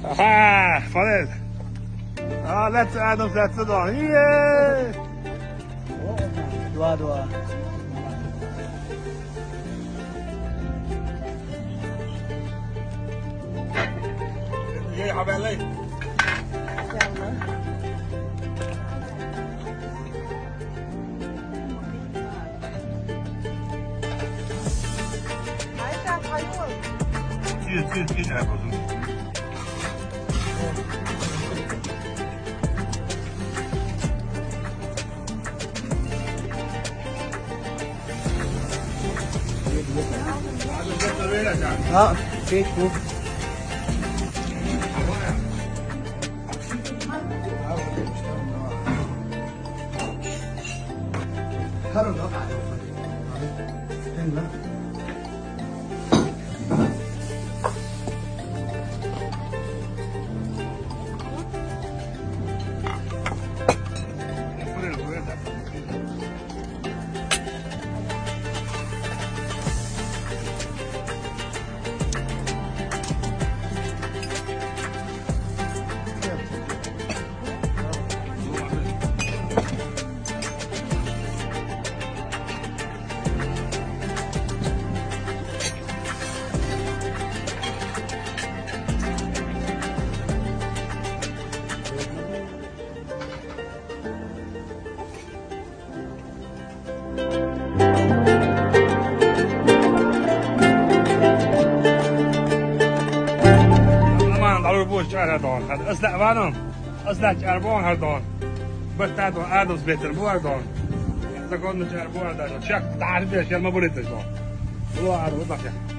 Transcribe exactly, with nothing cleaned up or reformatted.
Aha, Fadil. Ah, let's add up, let's do. Yeah. Dua, dua. ها، بيت بو. Aman, dalur bu çare don. Hadi ıslah var mı? Islah çare bon her don. Bir tane don, ados beter bu her don. Zakonlu çare bu her don. Çak, tarih beş yıl mı bu don? Bu her don, bak ya.